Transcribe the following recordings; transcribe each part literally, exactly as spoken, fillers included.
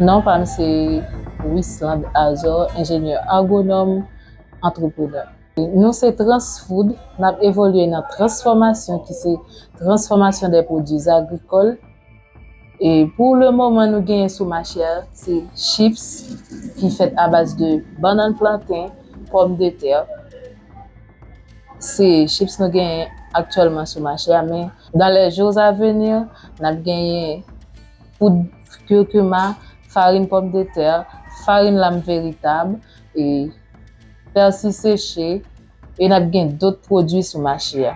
Non pa m se Wisland Azor, enjenyè agwonòm, antreprenè. Nou se Transfood, n ap evolye nan transfòmasyon ki se transfòmasyon de pwodui agrikòl. E pou le moman nou genyen sou mache a, se chips ki fèt a baz de bannann, planten, pòmdetè. Se chips nou genyen aktyèlman sou mache a, men dans les jours à venir, n ap genyen poud curcuma, farin pòmdetè, farin lam veritab, e pèsi seche, e n ap gen dòt pwodui sou mache a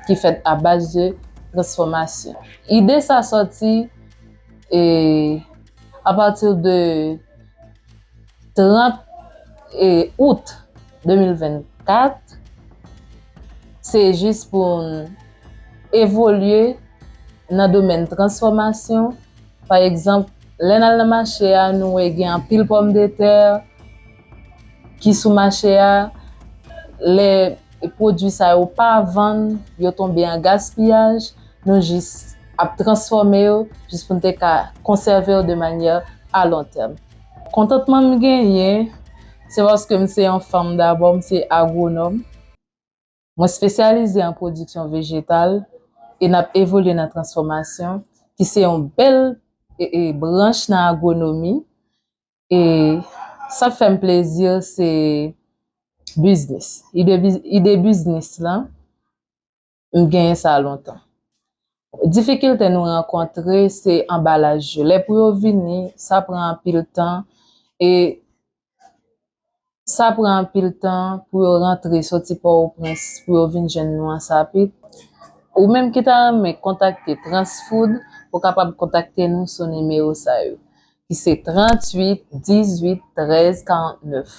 ki fèt a baz de transfòmasyon. Ide sa sòti e, a pati de trant e, out de mil vennkat, se jis pou n evolye nan domèn transfòmasyon. Pa egzanp, lè n al nan mache a, nou wè gen anpil pòmdetè ki sou mache a. Lè pwodui sa yo pa vann, yo tonbe an gaspiyaj, nou jis ap transfòme yo jis pou n te ka konsève yo de manyè a lon tèm. Kontantman m genyen, se paske m se yon fanm dabò, m se agwonòm. Mwen espesyalize an pwodiksyon vejetal e n ap evolye nan transfòmasyon, ki se yon bèl e, e, branch nan agwonomi. E sa k fè m plezi, se biznis. Ide biz-, ide biznis lan, m genyen sa lontan. Difikilte nou rankontre, se anbalaj yo. Lè pou yo vini, sa pran anpil tan. E sa pran anpil tan pou yo rantre, soti Pòtoprens, pou yo vin jwenn nou an Sapit. Ou menm ki ta renmen kontakte Transfood, ou kapab kontakte nou sou nimewo sa yo, ki se tranntuit dizuit trèz karantnèf,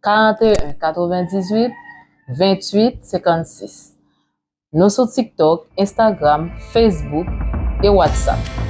karanteyen katrevendizuit venntuit senkannsis. Nou sou TikTok, Instagram, Facebook e WhatsApp.